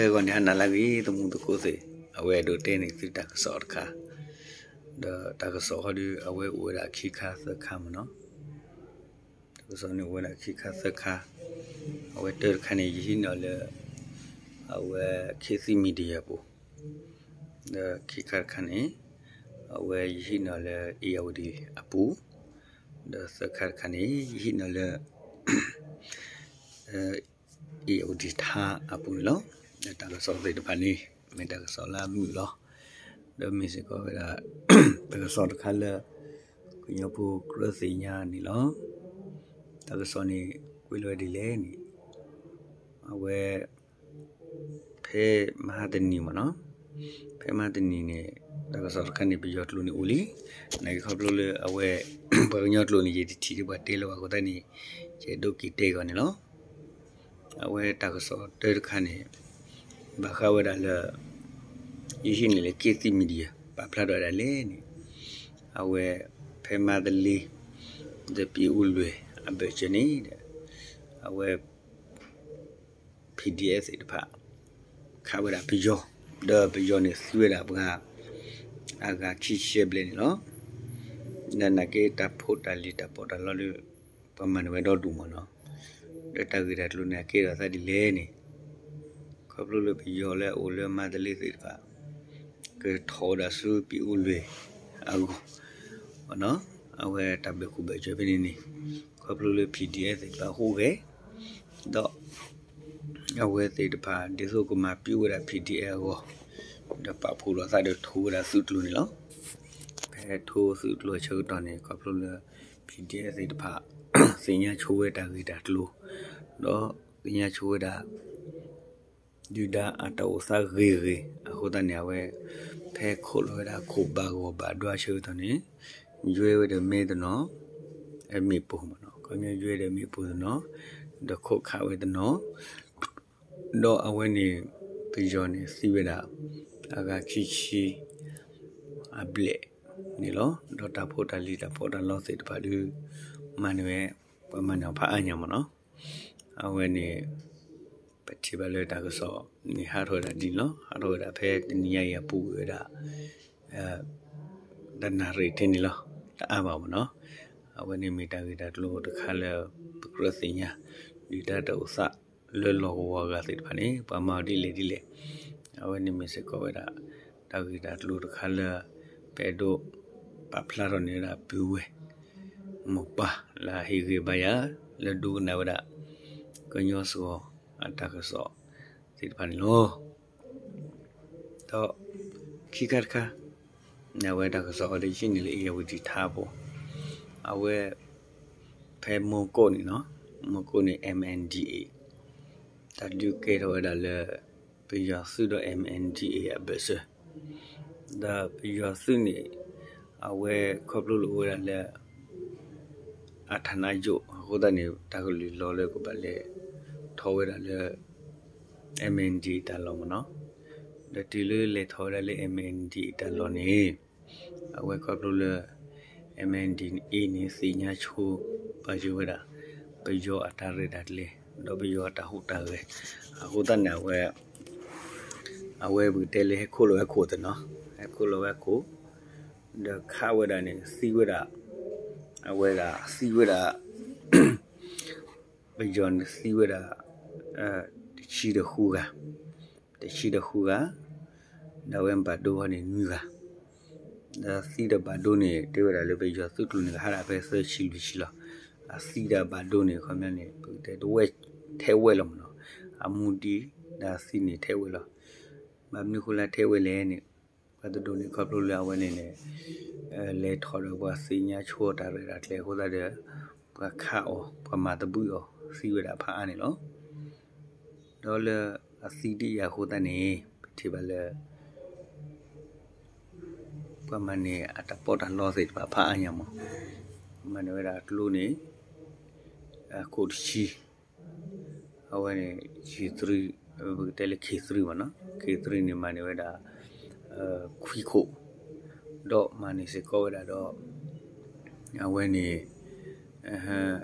ဂီၤန့ၣ် ဟါနၤလၢအဂ့ၤ သမူသကိးသ့ၣ်, အဝဲအဲၣ်ဒိးတဲန့ၢ်သုတၢ်ကစီၣ်တခါ, ဒီးတၢ်ကစီၣ်ဃီဒီး အဝဲအိၣ်ဝဲဒၣ်ခံခါသၢခါမ့ၢ်နီၤ. တၢ်ကစီၣ်န့ၣ်အိၣ်ဝဲဒၣ်ခံခါသၢခါ, အဝဲတၢတခါန့ၣ် ယဟံးန့ၢ်အီၤလၢ အဝဲ ခေတ်သစ် Media အပူၤ, ဒီးခံခါတခါန့ၣ် အဝဲယဟံးန့ၢ်အီၤလၢ ဧရာဝတီ အပူၤ, ဒီးသၢခါတခါန့ၣ် ယဟံးန့ၢ်အီၤလၢ ဧရာဝတီ ထါ အပူၤန့ၣ်လီၤ. ဒီးတၢ်ကစီၣ်သ့ၣ်တဖၣ်န့ၣ် မ့ၢ်တၢ်ကစီၣ်လၢအမုာ်လီၤ. ဒီးမ့ၢ်စ့ၢ်ကီးဝဲဒၣ် တၢ်ကစီၣ်တခါလၢ ကညီဖိကြၢးသ့ၣ်ညါန့ၣ်လီၤ. တၢ်ကစီၣ်န့ၣ် ကွဲးလီၤဝဲဒ်လဲၣ်န့ၣ် အဝဲ ဖဲမဟါတနံၤမ့ၢ်နီၤ, ဖဲမဟါတနံၤန့ၣ် တၢ်ကစီၣ်တခါန့ၣ် ပယီၤကျိာ်န့ၣ်အိၣ်လံ, နာ်က့ခီဖျိလၢအဝဲ ပှၤကညီကျိာ်န့ၣ် ယတထံၣ်ဒံးပှၤတဲလၢၤဘၣ်အဃိသတးန့ၣ် ယအဲၣ်ဒိးက့ၤတဲအီၤန့ၣ်လီၤ. အဝဲတၢ်ကစီၣ်တၢတခါန့ၣ် ဘၣ်ဃးဝဲဒၣ်လၢ ယဟံးန့ၢ်လၢ ခေတ်သစ် Media ပာ်ဖျါထီၣ်ဝဲဒၣ်လဲၣ်န့ၣ် အဝဲ ဖဲမန္တလေး ဒီး ပြင်ဦးလွင် အဘၢၣ်စၢၤန့ၣ်ဒီး အဝဲ PDF သ့ၣ်တဖၣ် ခးဝဲဒၣ်ပယီၤ, ဒီးပယီၤန့ၣ်သံဝဲဒၣ်ပှၤ အဂၤခံဆံဘျဲၣ်န့ၣ်လီၤ. ဒီးနာ်က့တၢ်ဖိတၢ်လံၤတၢ်ပီးတၢ်လီဒီး ပှၤမၤန့ၢ်ဝဲဒီဒူၣ်မ့ၢ်နီၤ. ဒီးတၢ်ဂ့ၢ်တၢ်ကျိၤန့ၣ် အကဲထီၣ်သးဒ်လဲၣ်န့ၣ် ခီဖျိလၢပယီၤလၢအအိၣ်လၢမန္တလေးသ့ၣ်တဖၣ် ကထီၣ်ဝဲဒၣ်ဆူ ပြင်ဦးလွင် အဂီၢ် အဝဲတၢ်ဘၢၣ်ခိၣ်ဘၢၣ်စၢၤဖဲန့ၣ်န့ၣ် ခီဖျိလၢ PDF သ့ၣ်တဖၣ်ဟူးဂဲၤ ဒီး အဝဲသ့ၣ်တဖၣ် ဒ်သိးကမၤပျီဝဲဒၣ် PDF အဂီၢ် ဒီးပာ်ဖှိၣ်လိာ်သးဒီးထိးဝဲဒၣ်သုးကျိၤန့ၣ်လီၤ. ဖဲထိးသုးကျိၤအဆၢကတီၢ်န့ၣ် ခီဖျိလၢ PDF သ့ၣ်တဖၣ် သ့ၣ်ညါဆိဝဲတၢ်ဂ့ၢ်တၢ်ကျိၤ ဒီးသ့ၣ်ညါဆိဝဲဒၣ် ဒုၣ်ဒါအတၢ်အိၣ်သးဂ့ၤဂ့ၤအဃိသတးန့ၣ် အဝဲ ဖဲခိးလီၤဝဲဒၣ်ခိၣ်ဘၣ်ဂီၢ်ဘၣ်ဒွါဆၢကတီၢ်န့ၣ် ယွဲဝဲဒီးမ့ၢ်တနီၤ မ့ၣ်ပိၢ်မ့ၢ်နီၤ, ခီပညီယွဲဒီးမ့ၣ်ပိၢ်တနီၤ ဒီးခိးခးဝဲတနီၤ ဒီးအဝဲန့ၣ် ပယီၤန့ၣ်သံဝဲဒၣ် အဂၤခံဆံ အဘျဲၣ်န့ၣ်လီၤ. ဒီးတၢ်ဖိတၢ်လံၤတၢ်ပီးတၢ်လီသ့ၣ်တဖၣ်ဒီး မၤန့ၢ်ဝဲ ပှၤမၤန့ၢ်အီၤဖးအါညါမ့ၢ်နီၤ. အဝဲန့ၣ် ပထံၣ်ဘၣ်လၢတၢ်ကစီၣ်န့ၣ်ဟးထီၣ်ဝဲဒၣ်ဒ်န့ၣ်လီၤ. ဟးထီၣ်ဝဲဒၣ်ဖဲတနံၤညါအံၤအပူၤကွံာ်ဝဲဒၣ် တနၣ်ရံၣ်ထဲန့ၣ်လီၤ. တအါဘၣ်မ့ၢ်နီၤ. အဝဲန့ၣ်မ့ၢ်တၢ်ဂ့ၢ်တၢ်ကျိၤတခါလၢပကြၢးသ့ၣ်ညါ ဒုၣ်ဒါတၢ်အိၣ်သးလၢလီၢ်ကဝီၤအဂၤသ့ၣ်တဖၣ်န့ၣ် ပှၤမၤအီၤဒ်လဲၣ်ဒ်လဲၣ်. အဝဲန့ၣ်မ့ၢ်စ့ၢ်ကီးဝဲဒၣ် တၢ်ဂ့ၢ်တၢ်ကျိၤတခါလၢ ပအဲၣ်ဒိးပာ်ဖျါထီၣ်န့ၢ်ဝဲဒၣ်ပုၢ်ဝဲၢ် မိၢ်ပၢ်လၢအဟ့ၣ်ဂံၢ်ဘါယၤ လၢဒိကနၣ်ဝဲဒၣ် ကညီစှီၤအတၢ်ကစီၣ်သ့ၣ်တဖၣ်န့ၣ်လီၤ. ဒီးခံခါတခါ အဝဲတၢ်ကစီၣ်အီၤဒီးယဟံးန့ၢ်လၢ ဧရာဝတီ ထါ အပူၤ, အဝဲ ဖဲမိၢ်ကိးန့ၣ်နီၤ, မိၢ်ကိးန့ၣ် MNDAA တၢ်ဒုးကဲထီၣ်ဝဲဒၣ်လၢ ပယီၤသုးဒီး MNDAA အဘၢၣ်စၢၤ ဒီးပယီၤသုးန့ၣ် အဝဲခီဖျိလၢအိၣ်ဝဲဒၣ်လၢ အဌာနချုပ် အဃိသတးန့ၣ် တၢ်ကလုၢ်လီၤလၢကဘၣ်လဲၤထီၣ်ဝဲဒၣ်လၢ MNDAA တၢ်လီၢ်မ့ၢ်နီၤ. ဒီးတုၤလၢလဲၤထီၣ်ဝဲဒၣ်လၢ MNDAA တၢ်လီၢ်န့ၣ် အဝဲခီဖျိလၢ MNDAA န့ၣ် သ့ၣ်ညါဆိပာ်စၢၤဝဲဒၣ် ပယီၤအတၢ်ရဲၣ်တၢ်ကျဲၤ ဒီးပယီၤအတၢ်ဟူးတၢ်ဂဲၤ အဃိသတးန့ၣ် အဝဲ အဝဲပကတဲလၢဟဲခိးလီၤဝဲခိၣ်တနီၤ, ဟဲခိးလီၤဝဲခိၣ် ဒီးခးဝဲဒၣ်န့ၣ် သံဝဲဒၣ် အဝဲဒၣ်သံဝဲဒၣ် ပယီၤန့ၣ်သံဝဲဒၣ် တဆံဒီးဃုဂၤ, တဆံဒီးဃုဂၤ, ဒီးအဝဲဘၣ်ဒိဘၣ်န့ၣ်နွံဂၤ, ဒီးသံဒီးဘၣ်ဒိန့ၣ် တဲဝဲဒၣ်လၢပယီၤသုးကျိၤန့ၣ် ကဟးဒၣ်ဖဲသၢဆံလွံၢ်ဆံလီၤ. အသံဒီးဘၣ်ဒိန့ၣ် ခီပညီန့ၣ် ပကတဲတဝဲထဲဝဲလီၤမ့ၢ်နီၤ, အမူဒံး ဒီးအသံန့ၣ်ထဲဝဲလီၤ. ဘၣ်မနုၤဃိလၢထဲဝဲလဲၣ်န့ၣ် ပှၤတဒိးန့ၣ် ခီဖျိလၢအဝဲန့ၣ်န့ၣ် လဲၤထီၣ်ဒီးပှၤသ့ၣ်ညါဆိအတၢ်ရဲၣ်တၢ်ကျဲၤအဃိသတးဒီး ပှၤခးအီၤ ပှၤမၤသဘှံးအီၤ သံဝဲဒၣ်ဖးအါန့ၣ်လီၤ. ဒီးလၢအသံဒံးအံၤအဃိသတးန့ၣ် ပထံၣ်ဘၣ်လၢ ပှၤမၤန့ၢ်အတၢ်ပီးတၢ်လီသ့ၣ်တဖၣ်ဖးအါညါမး, မၤန့ၢ်ဝဲဒၣ်အကျိန့ၣ် အခိၣ်တဆံ အဝဲန့ၣ် ခ့သရံ ပကတဲလၢ ခ့သရံ မ့ၢ်နီၤ, ခ့သရံ န့ၣ် မၤန့ၢ်ဝဲဒၣ် ခွံခိၣ်, ဒီးမၤန့ၢ်စ့ၢ်ကီးဝဲဒၣ်ဒီး အဝဲန့ၣ်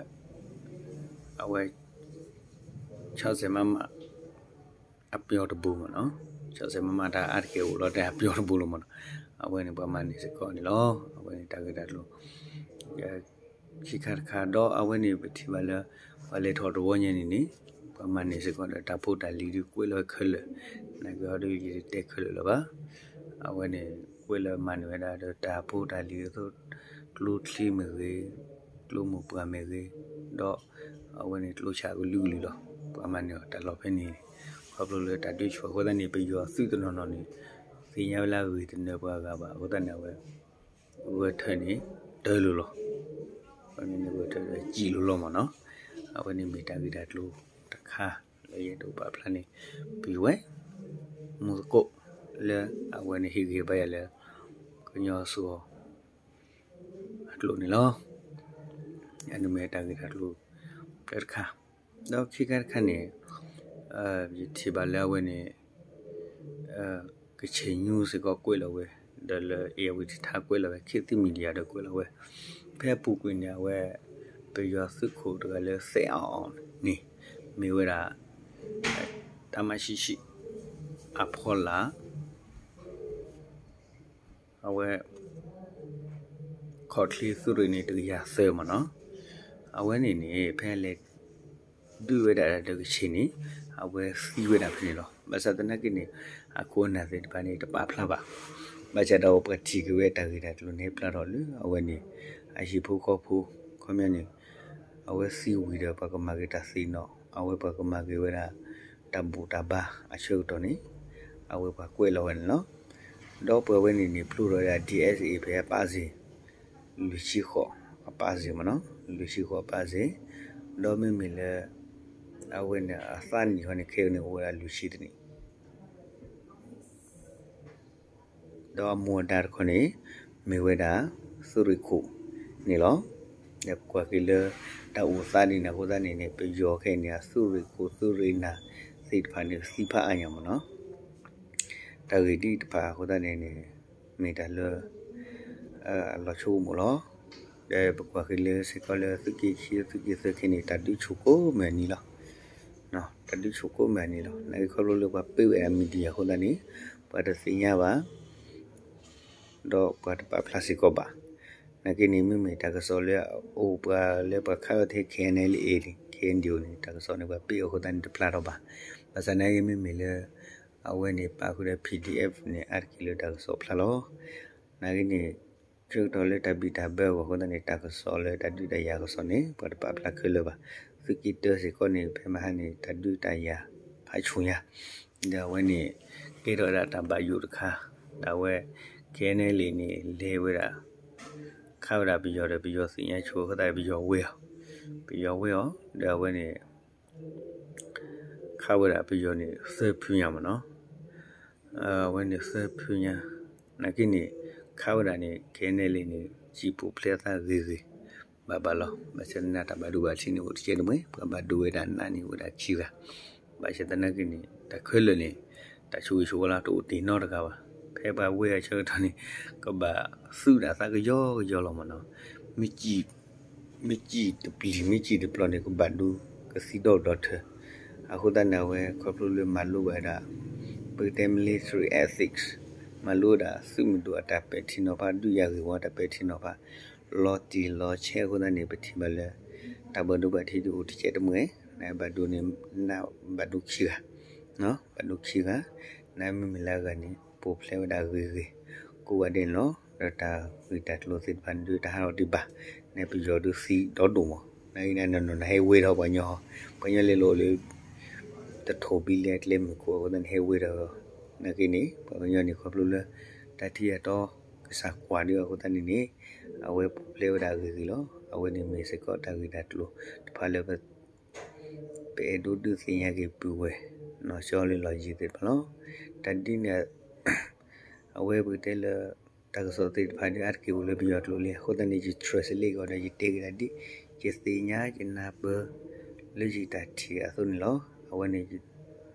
အဝဲ ခြောက်ဆယ်မမ အ အပျီတဘိမ့ၢ်နီၤ, စီၤစဲးမၤမၤတၢ်အါတက့ၢ်အိၣ်လီၤတၢ်အပျီတဘိလီၤမ့ၢ်နီၤ, အဝဲန့ၣ်ပှၤမၤန့ၢ်စ့ၢ်ကီးန့ၣ်လီၤ. အဝဲန့ၣ်တၢ်ဂ့ၢ်တၢ်ကျိၤ ခံခါတခါဒီးအဝဲန့ၣ်ပထံၣ်ဘၣ်လၢ ပှၤလဲၤထီၣ်တဝီညါန့ၣ်န့ၣ် ပှၤမၤန့ၢ်စ့ၢ်ကီးဒီးတၢ်ဖိတၢ်လံၤဒုးကွဲးလီၤဝဲခဲလၢာ်, နာ်က့ဟီဒုးယတတဲခဲလၢာ်လၢၤဘၣ်. အဝဲန့ၣ်ကွဲးလီၤမၤန့ၢ်ဝဲဒၣ်ဒီးတၢ်ဖိတၢ်လံၤအသိး ကျိချံမ့ၢ်ဂ့ၤ, ကျိမိၢ်ပှၢ်မ့ၢ်ဂ့ၤ, ဒီးအဝဲန့ၣ်ကျိဆၣ်ကလုာ်ကလုာ်လီၤ. ပှၤမၤန့ၢ်အီၤတၢ်လီၢ်ဖဲန့ၣ် ခီဖျိလၢတၢ်ဒုးဆူၣ်အဃိသတးန့ၣ် ပယီၤသုးတနီၤနီၤန့ၣ် သ့ၣ်ညါဝဲလၢအဂ့ၢ်တနၢၤပှၤဂၤဘၣ်အဃိသတးန့ၣ် အဝဲ ဂဲၤထၢၣ်န့ၣ် တၢလိၤလီၤ. အဝဲန့ၣ်ဂဲၤထၢၣ်ဒီးစံၣ်လိၤလီၤမ့ၢ်နီၤ. အဝဲန့ၣ်မ့ၢ်တၢ်ဂ့ၢ်တၢ်ကျိၤတခါလၢယအဲၣ်ဒိးပာ်ဖျါန့ၣ် ပဝဲ မူသကိး လၢအဝဲန့ၣ်ဟ့ၣ်ဂံၢ်ဟ့ၣ်ဘါယၤလၢ ကညီစှီၤ အကျိာ်န့ၣ်လီၤ. အန့ၣ်မ့ၢ်တၢ်ဂ့ၢ်တၢ်ကျိၤတခါ, ဒီးခံခါတခါန့ၣ် ယထံၣ်ဘၣ်လၢအဝဲန့ၣ် ကချ့ၣ်ညူစ့ၢ်ကီးကွဲးလီၤဝဲ, ဒီးလၢ ဧရာဝတီ ထါ ကွဲးလီၤဝဲ, ခေတ်သစ် မီဒီယာ ဒီးကွဲးလီၤဝဲ, ဖဲအပူၤကွံာ်န့ၣ် အဝဲ ပယီၤသုးခိၣ်တဂၤလၢ သဲအီၤန့ၣ် မ့ၢ်ဝဲဒၣ် တၢ်မၤဆံးဆံး အဖီလာ် အဝဲ ခီၣ်ချ့သုးရ့ၣ်န့ၣ် တကယၤသၢမ့ၢ်နီၤ. အဝဲန့ၣ်န့ၣ် ဖဲလဲၤဒုးဝဲဒၣ်ဒီးကချ့ၣ်န့ၣ် အဝဲသံဝဲဒၣ်ဖဲန့ၣ်လီၤ. ဘၣ်ဆၣ်သနာ်က့န့ၣ် အခိၣ်အနၢ်သ့ၣ်တဖၣ်န့ၣ် တပာ်ဖျါဘၣ်. ဘၣ်ဆၣ်ဒီးပှၤထံၣ်က့ၤဝဲတၢ်ဂ့ၢ်တၢ်ကျိၤန့ၣ် ပျၢ်ထီၣ်လၢအဝဲန့ၣ် အဟံၣ်ဖိဃီဖိ ခီပညီန့ၣ် အဝဲသံဝံၤဒီးပှၤကမၤက့ၤတၢ်သ့ၣ်နီၣ် အဝဲပှၤကမၤက့ၤဝဲဒၣ် တၢ်ဘူၣ်တၢ်ဘါအဆၢကတီၢ်န့ၣ် အဝဲပှၤကွဲးလီၤဝဲန့ၣ်လီၤ. ဒီးပှၤဝဲန့ၣ်န့ၣ် ဖျိထီၣ်ဝဲဒၣ် DSA ဖဲအပၣ်စ့ၣ် လွံၢ်ဆံဃိးအပၣ်စ့ၣ်မ့ၢ်နီၤ, လွံၢ်ဆံဃိးအပၣ်စ့ၣ်, ဒီးမ့မ့ၢ်လၢ အဝဲန့ၣ်အသးနံၣ်ဟီန့ၣ် ခဲအံၤန့ၣ်အိၣ်ဝဲဒၣ်လွံၢ်ဆံတနံၣ် ဒီးအမူအဒါတခီန့ၣ် မ့ၢ်ဝဲဒၣ် သုးရ့ၣ်ခိၣ်န့ၣ်လီၤ. ဒီးပကွၢ်က့ၤလၢ တၢ်အိၣ်သးဒ်န့ၣ်အဃိသတးန့ၣ်န့ၣ် ပယီၤခဲအံၤန့ၣ် အသုးရ့ၣ်ခိၣ်သုးရ့ၣ်နၢ်သ့ၣ်တဖၣ်န့ၣ် သံဖးအါညါမ့ၢ်နီၤ. တၢ်ဂ့ၢ်ဒ်တဖၣ်အဃိသတးန့ၣ်န့ၣ် မ့ၢ်တၢ်လၢ အလီၤဆိကမိၣ်လီၤ. ဒီးပကွၢ်က့ၤလၢစ့ၢ်ကီးလၢသုးက့ခံ သုးက့သၢခဲအံၤန့ၣ် တၢ်ဒုးဆူၣ်ကိးမုၢ်နံၤလီၤ. တၢ်ဒုးဆူၣ်ကိးမုၢ်နံၤလီၤ. နာ်က့ခီဖျိလၢပှၤပ့ၢ်ဝဲဒၣ် media အဃိသတးန့ၣ် ပှၤတသ့ၣ်ညါဘၣ် ဒီးပှၤတပာ်ဖျါစ့ၢ်ကီးဘၣ်. နာ်က့န့ၣ် မ့မ့ၢ်တၢ်ကစီၣ်လၢအအိၣ်ပှၤလၢပှၤ ခးဝဲထဲ KNLA န့ၣ် KNDO န့ၣ် တၢ်ကစီၣ်န့ၣ် ပှၤပ့ၢ်အီၤအဃိသတးန့ၣ် တဖျါထီၣ်ဘၣ်. ဘၣ်ဆၣ်နာ်က့မ့မ့ၢ်လၢ အဝဲန့ၣ်ပာ်ဃုာ်ဒီး PDF န့ၣ် အါတက့ၢ်လၢတၢ်ကစီၣ်ဖျါလီၤ. နာ်က့န့ၣ် ဆၢကတီၢ်လၢတၢ်ဘံၣ်တၢ်ဘၢအဂီၢ်အဃိသတးန့ၣ် တၢ်ကစီၣ်လၢတၢ်ဒုးတၢ်ယၤကစီၣ်န့ၣ် ပှၤတပာ်ဖျါခဲလၢာ်ဘၣ်. သုးက့တၢစ့ၢ်ကီးန့ၣ် ဖဲမဟါန့ၣ် တၢ်ဒုးတၢ်ယၤဖးဆူညါ ဒီးအဝဲန့ၣ် ကဲထီၣ်ဝဲဒၣ်တၢ်ဘၣ်ယိၣ်တခါ, ဒီးအဝဲ KNLA န့ၣ် လဲၤဝဲဒၣ် ခးဝဲဒၣ်ပယီၤဒီး ပယီၤသ့ၣ်ညါဆိအဃိသတး ပယီၤဝ့ၤအီၤ, ပယီၤဝ့ၤအီၤ ဒီးအဝဲန့ၣ် ခးဝဲဒၣ်ပယီၤန့ၣ် သၢဖုညါမ့ၢ်နီၤ. အဝဲန့ၣ်သၢဖုညါ, နာ်က့န့ၣ် ခးဝဲဒၣ်န့ၣ် KNLA န့ၣ် စံၣ်ပူၤဖျဲးအသးဂ့ၤဂ့ၤ ဘၣ်ဘၣ်လီၤ. ဘၣ်ဆၣ်သနာ်က့တၢ်ဘၣ်ဒိဘၣ်ထံးန့ၣ်အိၣ်တကဲတမှဲၤ, ပှၤဘၣ်ဒိဝဲဒၣ်နးန့ၣ်အိၣ်ဝဲဒၣ်ခံဂၤ. ဘၣ်ဆၣ်သနာ်က့န့ၣ် တၢ်ခဲလၢာ်န့ၣ် တၢ်ဆိၣ်ဂ့ၤဆိၣ်ဝါလီၤ တအိၣ်တ့ၢ်နီတဂၤဘၣ်. ဖဲပှၤဝ့ၤအဆၢကတီၢ်န့ၣ် ကဘၣ်သုးဒၣ်သးကယီကယီလီၤမ့ၢ်နီၤ. မ့ၢ် မ့ၢ်စံၣ်တပျံၤ မ့ၢ်စံၣ်တပျီန့ၣ် ကဘၣ်ဒိကသံဒီဒီထၢၣ်. အဃိသတးန့ၣ် အဝဲခီဖျိလၢမၤလိဘၣ်ဝဲဒၣ် ပကတဲ military ethics မၤလိဝဲဒၣ်သုးမုၢ်ဒိၣ်အတၢ်ပဲာ်ထံနီၤဖး ဒုးယၤဂ့ၢ်ဝီတၢ်ပဲာ်ထံနီၤဖး လီၤတံၢ်လီၤဆဲးအဃိသတးန့၁ၣ် ပထံၣ်ဘၣ်လၢ တၢ်ဘၣ်ဒိဘၣ်ထံးဒုးအိၣ်တကဲတမှဲၤ, နဘၣ်ဒိန့ၣ် နဘၣ်ဒိခံဂၤ, ဘၣ်ဒိခံဂၤ, နမ့မ့ၢ်လၢအဂၤန့ၣ် ပူၤဖျဲးဝဲဒၣ်ဂ့ၤဂ့ၤ ကိးဂၤဒဲးန့ၣ်လီၤ. ဒီးတၢ်ဂ့ၢ်တၢ်ကျိၤသ့ၣ်တဖၣ်န့ၣ်ဒုးတဟးထီၣ်ဒံးဘၣ်, နပယီၤဒုးသံဒီဒိၣ်မး, နနနီၢ်နဟဲဝ့ၤထီၣ်ပှၤကညီ, ပှၤကညီလဲၤလိာ်လၢ တထိၣ်ဘံလၢအကျဲမုၢ်ခိၣ်အဃိသတးန့ၣ် ဟဲဝ့ၤထီၣ်, နာ်က့န့ၣ် ပှၤကညီန့ၣ်ခီဖျိလၢ တၢ်ထံၣ်အတီ ကစၢ်ကွၢ်ဒုးအဃိသတးန့ၣ်န့ၣ် အဝဲပူၤဖျဲးဝဲဒၣ်ဂ့ၤဂ့ၤလီၤ. အဝဲန့ၣ်မ့ၢ်စ့ၢ်ကီးတၢ်ဂ့ၢ်တၢ်ကျိၤတဖၣ်လၢ ပအဲၣ်ဒိးဒုးသ့ၣ်ညါက့ၤပုၢ်ဝဲၢ် နီၢ်ကၠီလၢလီၢ်ယံၤသ့ၣ်တဖၣ်လီၤ. တၢ်ဒ်န့ၣ် အဝဲပကတဲလၢ တၢ်ကစီၣ်သ့ၣ်တဖၣ်ဒုးအါတက့ၢ်အိၣ်လၢပယီၤကျိာ်လံ, အဃိသတးန့ၣ် ယ translate က့ၤအီၤဒီး ယတဲက့ၤဒၣ်ဒ် ယသ့ၣ်ညါယနၢ်ပၢၢ် လၢယတၢ်ထံၣ်အသိးန့ၣ်လီၤ. အဝဲန့ၣ်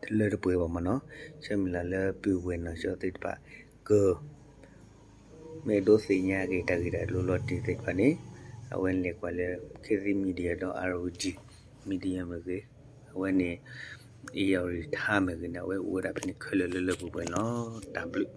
တလၢတပှဲၤဘၣ်မ့ၢ်နီၤ, ဆၢမုၢ်လၢ်လၢပုၢ်ဝဲၢ်နီၢ်ကၠီသ့ၣ်တဖၣ် က မ့ၢ်အဲၣ်ဒိးသ့ၣ်ညါက့ၤတၢ်ဂ့ၢ်တၢ်ကျိၤလီၤတံၢ်သ့ၣ်တဖၣ်န့ၣ် အဝဲလဲၤကွၢ်လၢ ခေတ်သစ် မီဒီယာ ဒီး RVD မီဒီယာမ့ၢ်ဂ့ၤ, အဝဲန့ၣ် ဧရာဝတီ ထါမ့ၢ်ဂ့ၤန့ၣ် အဝဲအိၣ်ဝဲဒၣ်ဖဲန့ၣ်ခဲလၢာ်လၢလၢပှဲၤပှဲၤန့ၣ်လီၤ. တၢ်ဘျုး